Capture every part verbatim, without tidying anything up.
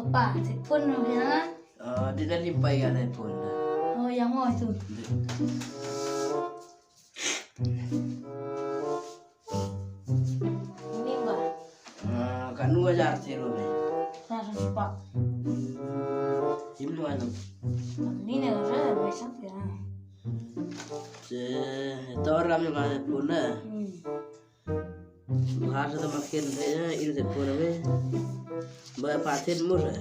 Pa, te phone no ya. Ah, di na lim pa ya na phone. Oh, yang mo itu. Di. Ini ba. Ah, kanu ajar te lo be. Sa sa pa. Im no anu. Ini ne ra be sa ya. Te, to ram yo ka phone na. Hmm. Bahar sa ta makin de, ini te phone me. Ba patin mu sa.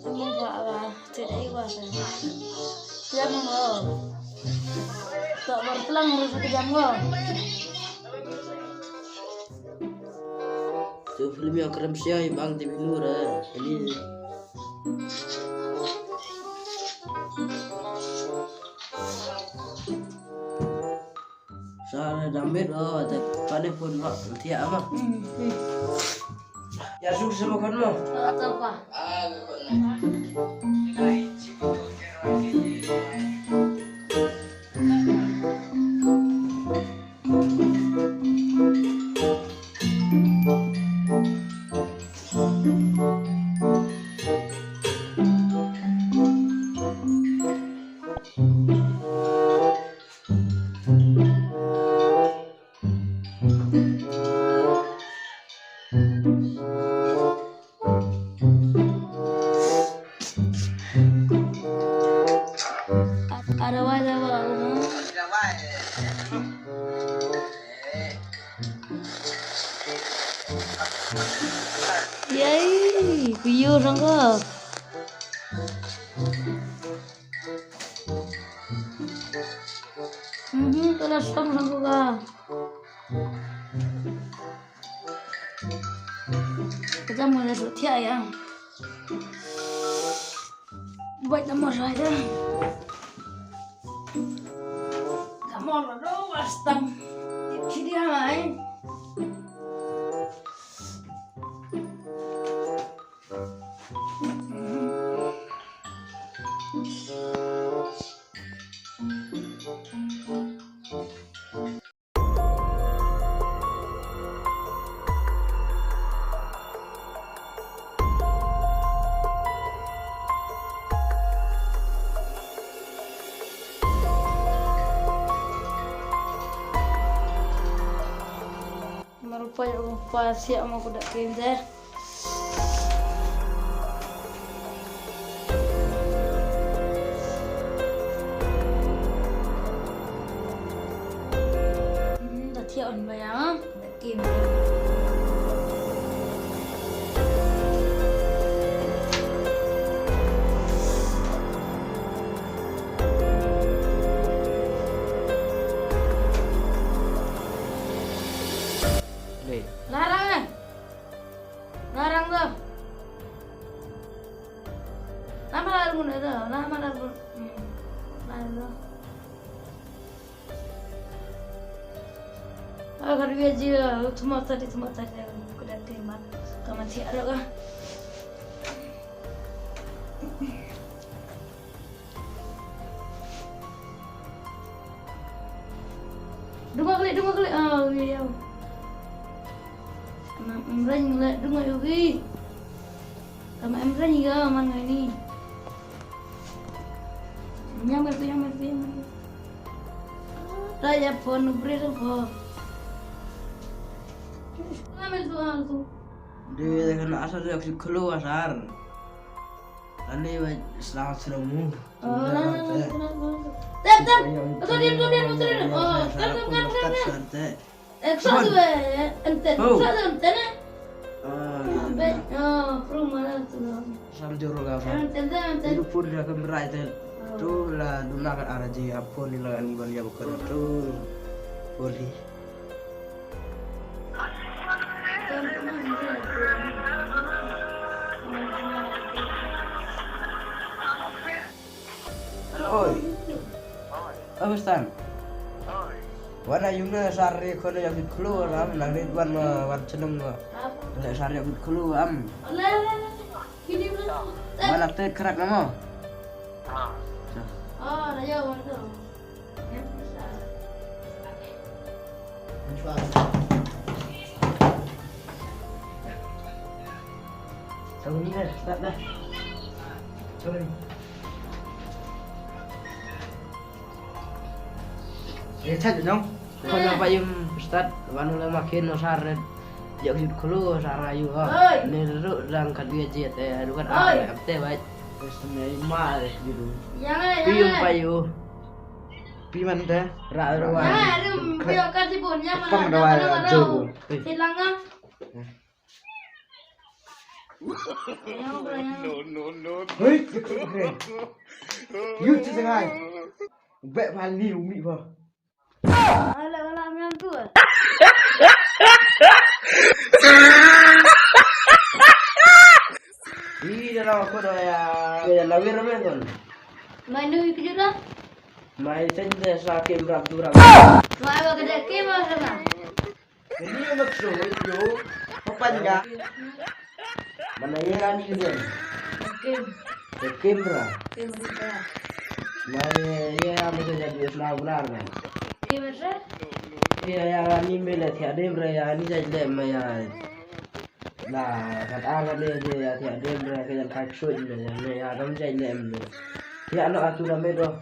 Ini ba ba, te dai ba sa. Jam ngo. To bar tlang ru sa jam ngo. Tu film yang kerem sia bang di binura. Ini. Sa da mit, oh, te pane phone mo, thiah mo. Hmm, hmm. Ya, suk suk kon mo. Ah, to pa. Yay, kuyo rangga. Mhm, to la song song ka. Ka jam mo la shu thiah ïa. Bait na mo rai da. Ka mo la do was tam. Ki dia ai. Mar pa ïa u pa siah ma ku da krim de. Hmm, da thiah on ba ïa, da krim. Larang eh. Larang tu. Nama larang tu? Nama larang? Hmm. Larang tu. Ah, ka dei ji, ah, thumar tadi, thumar tadi, ka dei ti mat, ka mat thiah ro ka. Dunga kali, dunga kali. Ah, wi, ya. Nam em reng le, dunga yogi. Kam em reng ga man ngai ni. Nyam mer, nyam mer, nyam mer. Raya phone, beri tu phone. Nyam mer tu, ah, tu. Dei, kan asar ïa ki khlu asar. Ani wa slang srong mu. Oh, na, na, na, na, na. Tep, tep. Betul dia, betul dia, betul dia. Oh, tep, tep, tep, tep, tep. Eh, so tu, eh, enten. Oh. So tu, enten, eh. Ah, ah, be, ah, pro mana tu, no. Sam joro ga fa. Enten, enten, enten. Itu pun dia kan berai tu. Oh. Tu la duna kan araji apa ni la ni ban ya bukan tu. Boleh. Oi. Oi, Stan. Wan aïu ne sar re khone ïa ki khlu ram, nang rit wan, eh, wan chnong, eh, le sar ïa ki khlu am. Wan ak tet krak namo. Ni dah start dah. Sorry. Eh, chat dong. Khun nang payu start, wan u lama khin u sar red. Yak yut khulu sar ayu ha. Oi. Ni ru dang kat dia jet eh, ru kat ah, oi, ap te bai. Terus ni ma deh gitu. Jangan, payu jangan. Payu. Pi man te? Ra ru wan. Jangan, ru pio kat si bun, jangan. Pang mana, dah mana, mana. Jogo. Eh. Silang ah. Hei, ketuk kre. Yu ci sengai. Bek pal ni umi ba. Ala ala mian tu. Ih, dah lah aku dah ya. Ya, lawir men kon. Manu ikut juga. Mai sen deh sa kem rap tu rap. Mai ba kedek kem apa sana? Ini anak suruh yo. Papan ga. Mana ye rani ke dia? Kim. Kim bra. Kim bra. Mana ye ya mesti jadi selalu benar kan? Kim bra. Ya ya rani bela tiada bra ya ni jadi lem ya. Nah, kata apa dia dia ya tiada bra ke yang kaksud ni ya ya kamu jadi lem. Ya anak aturan bedo.